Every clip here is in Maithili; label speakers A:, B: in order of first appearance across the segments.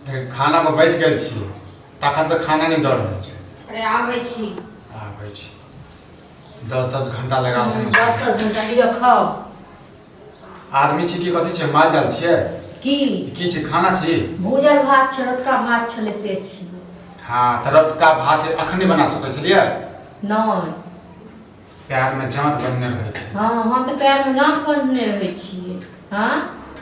A: देख, खाना पर बैस गेल छी तखन से खाना नहि दऽ रहल छै।
B: अरे आबै छी।
A: आबै छी, 10-10 घंटा लगा देने।
B: 10-10 घंटा लिअ खाउ।
A: आदमी छी कि कथी छै, माल जाल छियै?
B: की?
A: की छै, खाना छी?
B: भूजल भात छै, रतका भात छलै से छी।
A: हँ तऽ रतका भात अखन बना सकै छलियै?
B: नहि।
A: पैर में जाँत बन्हने रहै छै।
B: हँ, हम तऽ पैरमे जाँत बन्हने रहै छियै। हँ,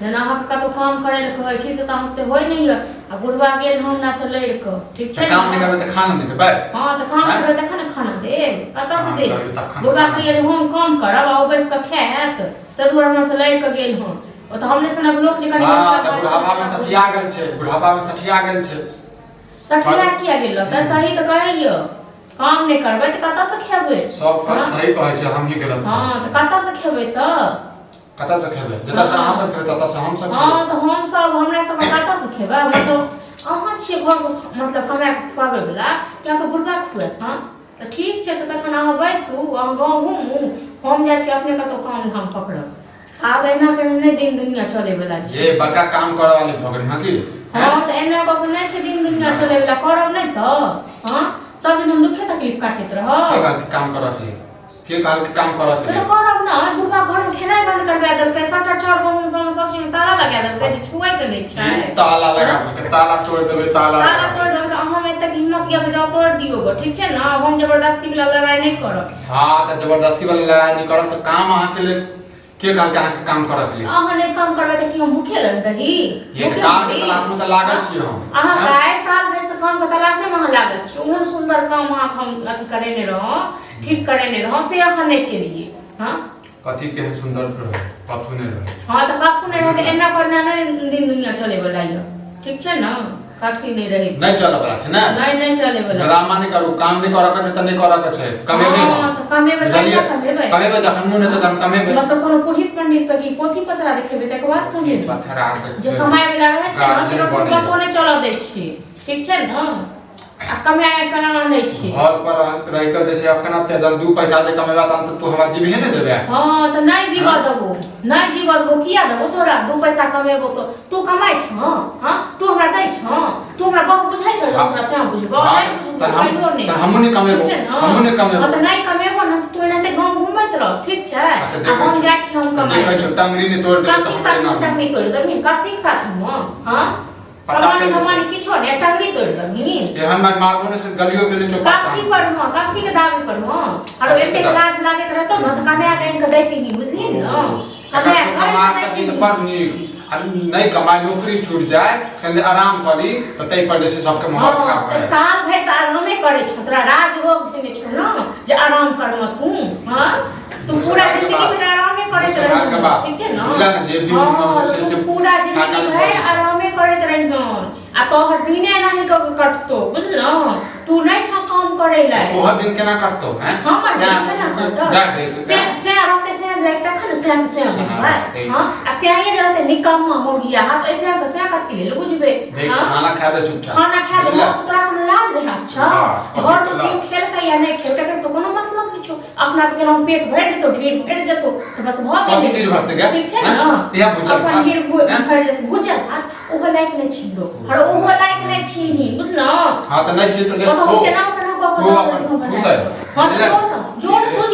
B: जेना अहाँके कतहु काम करै लए कहै छी से तऽ अहाँके तऽ होइ नहि यऽ। आ बुढ़बा गेल हमरासँ लड़ि कऽ, ठीक छै?
A: तऽ काम नहि करबै तऽ खाना नहि देबै?
B: हँ, तऽ काम
A: आँय?
B: करबै तखन ने खाना देब। कतऽसँ
A: काम
B: देब?
A: करबै तखन
B: बुढ़बा
A: खाना।
B: कहैया जे हम काम करब आ ओ बैस कऽ खायत, ताहि दुआरे हमरासँ लड़ि कऽ गेल हँ। ओ तऽ हमरे सनक लोक जे कनि
A: हँ
B: मसला
A: तऽ
B: भात
A: बुढ़ापा मे सठिया गेल छै, बुढ़ापा मे सठिया गेल छै।
B: सठिया किया गेल? तऽ सही तऽ कहैया, काम नहि करबै तऽ कतऽसँ खेबै?
A: सब
B: हँ?
A: सही कहै छै, हम ही गलत?
B: हँ, तऽ कतऽसँ खेबै तऽ?
A: कतऽसँ खेबै? जतऽसँ अहाँ सब खेबै ततऽसँ हम सब
B: हँ
A: खेबै।
B: तऽ हम सब, हमरा सबके कतऽसँ खेबै? हमरा तऽ अहाँ छियै घरमे मतलब कमाए कऽ खुआबै वला कि अहाँके बुढ़बा खुआएत? हँ, तऽ ठीक छै, तऽ तखन अहाँ बैसू, अहाँ गाँव घुमू, हम जाइ छी अपने कतहु काम धाम पकड़ब। आब एना केने नहि दिन दुनिया चलै वला छै।
A: जे बड़का काम करऽ वाली भऽ गेल हँ की?
B: हँ, तऽ एना कऽ के नहि छै दिन दुनिया चलै वला। करब नहि तऽ हँ सब दिन हम दुखे तकलीफ काटैत
A: के
B: रहब?
A: कहलकै काम करऽ के लिए? के कहलकै काम करऽ के
B: तऽ
A: लिए?
B: करब ने। बुढ़बा घरमे खेनाइ बंद करवा देलकै, सबटा चाउर गहूम सब सब चीजमे ताला लगा देलकै जे छुए के नहि छै।
A: ताला लगा देलकै? ताला तोड़ि देबै, ताला।
B: ताला तोड़ि देबै तऽ अहाँमे एतेक हिम्मत यऽ तऽ जाउ तोड़ि दियौ गऽ। ठीक छै ने, हम जबरदस्ती वला लड़ाइ नहि करब।
A: हँ, तऽ जबरदस्ती वाला लड़ाइ नहि करब तऽ काम अहाँके लेल के कहलकै अहाँके काम करऽ के लिए?
B: अहाँ नहि काम करबै तऽ की हम भूखे रही?
A: ये तऽ काम के तलाश में तऽ लागल छी हम।
B: अहाँ आइ साल भरि से काम के तलाशे में अहाँ लागल छी। ओहन सुंदर काम अहाँके हम अथी करेने रहौं, ठीक करेने रहौं, से अहाँ नहि केलियै। हँ,
A: कथी केहन सुंदर रहै? कथू नहि रहै।
B: हँ, तऽ कथू नहि रहै तऽ एना करना नहि दिन दुनिया चले वाला यऽ। ठीक छै ने, कथी नहि रहै?
A: नहि चलऽ वला छै ने?
B: नहि, नहि चले वाला।
A: ड्रामा नहि करू। काम नहि करऽ के छै तऽ नहि करऽ के छै, कमेबै
B: हँ
A: हम।
B: तऽ कमेबै?
A: बुझलियै?
B: कहिया कमेबै?
A: कमेबै जखन मोन हेतै तखन कमेबै।
B: मतलब कोनो पुरोहित पंडित से की पोथी पतरा देखेबै तकर बाद कमेबै?
A: पथरा
B: जे कमाय वाला रहै छै ने से
A: गार्जियन
B: ककरो
A: बनैया।
B: पतो नहि चलऽ दै छी। ठीक छै ने, आ कमाय केना आनै छी?
A: घर पर रहि कऽ जे छै अखन एते जब दू पैसा जे कमेबा तहन तऽ तू हमरा जीबहे ने देबे।
B: हँ, तऽ नहि जीबऽ देबो, नहि जीबऽ देबो। किया देबो तोरा? दू पैसा कमेबो तऽ तू कमाइ छह? हँ, तू हमरा दै छह? तू हमरा बहुत बुझाइ छह जे हम तोरा सएह बुझबो?
A: हाँ,
B: नहि बुझबो।
A: तहन हम
B: कहियो नहि।
A: तहन हमहूँ नहि कमेबो।
B: ठीक छै ने?
A: हमहूँ नहि कमेबो।
B: हँ, तऽ नहि कमेबो ने तऽ तू एनाहिते गाँव घुमैत रह, ठीक छै?
A: आ तऽ
B: आ
A: देखै
B: हम
A: छौ,
B: जाइ छी, हम
A: तऽ
B: कमाइ।
A: देखै छौ, टंगरी नहि तोड़ि देबै
B: कथीक
A: तऽ
B: साथ
A: हमरे
B: हम
A: नाम।
B: टंगरी तोड़ि देबही? कथीक साथ हम? हँ,
A: पता
B: कमानी
A: चलि जेतौ।
B: धमानी किछो नहि, टंगरी तोड़ि देबही।
A: एहन मार मारबो ने से गलियो के नहि केओ पता।
B: कथी पर हँ, कथी के दाबी पर हँ? आरो
A: कथी के
B: एतेक
A: दाबी?
B: लाज लागैत रहतौ ने तऽ कमाए कऽ आनि कऽ दैतही, बुझलिही ने?
A: कमा
B: कमाए कऽ
A: कमा
B: आनि
A: कऽ
B: कऽ
A: दी तऽ
B: दैतही।
A: बड़ नीक आ नहि कमाय, नौकरी छूटि जाय, कनि आराम करी तऽ ताहि पर जे छै सबके माहौल
B: हँ
A: खराब
B: तऽ
A: भऽ जाय।
B: साल भरि से आरामे करै छौ। तोरा राज रोग धेने छौ ने जे आराम करमे तू। हँ, तू पूरा
A: मुसहर के
B: जिंदगी
A: बात।
B: भरि आरामे करैत
A: मुसहर के
B: रही।
A: बात।
B: ठीक छै ने?
A: बुझला ने, जे भी
B: हँ,
A: मन छै
B: तू
A: से
B: पूरा
A: टाका
B: जिंदगी
A: नहि
B: भरि
A: पड़ै छै।
B: आरामे करैत रहिहन आ तोहर दिने एनाही कऽ के कटतौ, बुझलहुँ? तू नहि छह काम करै लए।
A: तोहर दिन केना कटतौ हैं?
B: हमर दिन छै ने कटत।
A: डाँट दे।
B: से से रहतै से जाय तखन ने से से बुझबै।
A: रहतै।
B: हँ, आ से जे रहतै निकम्मा मौगिया, हाथ ऐसे के से कथी लेल बुझबै?
A: देख।
B: हँ?
A: खाना खा दे चुपचाप।
B: खाना खा दे।
A: बुझला?
B: तोरा कोनो लाज रहै अच्छा?
A: हाँ,
B: घर में
A: लाज।
B: केओ खेलकै या नहि खेलकै से तऽ कोनो मतलब नहि छौ। अपना तऽ केना पेट भरि जेतौ, ढेर भरि जेतौ तऽ बस भऽ
A: कथी
B: गेलै।
A: ढेर भरतै गे?
B: ठीक छै
A: हैं?
B: ने?
A: इएह भुजल
B: अपन
A: भात,
B: ढेर
A: हैं?
B: भरि जेतौ भुजल भात, ओहो लायक नहि छी रो हर, ओहो लायक नहि छी बुझलौ?
A: हाँ, तऽ नहि छी तऽ ले
B: ओ तऽ
A: खो।
B: हम केना केना कऽ
A: खो
B: कऽ
A: अपन
B: दऽ देलहुँ
A: खुश है।
B: हँ,
A: बुझले?
B: जो ने, जो ने, तुझ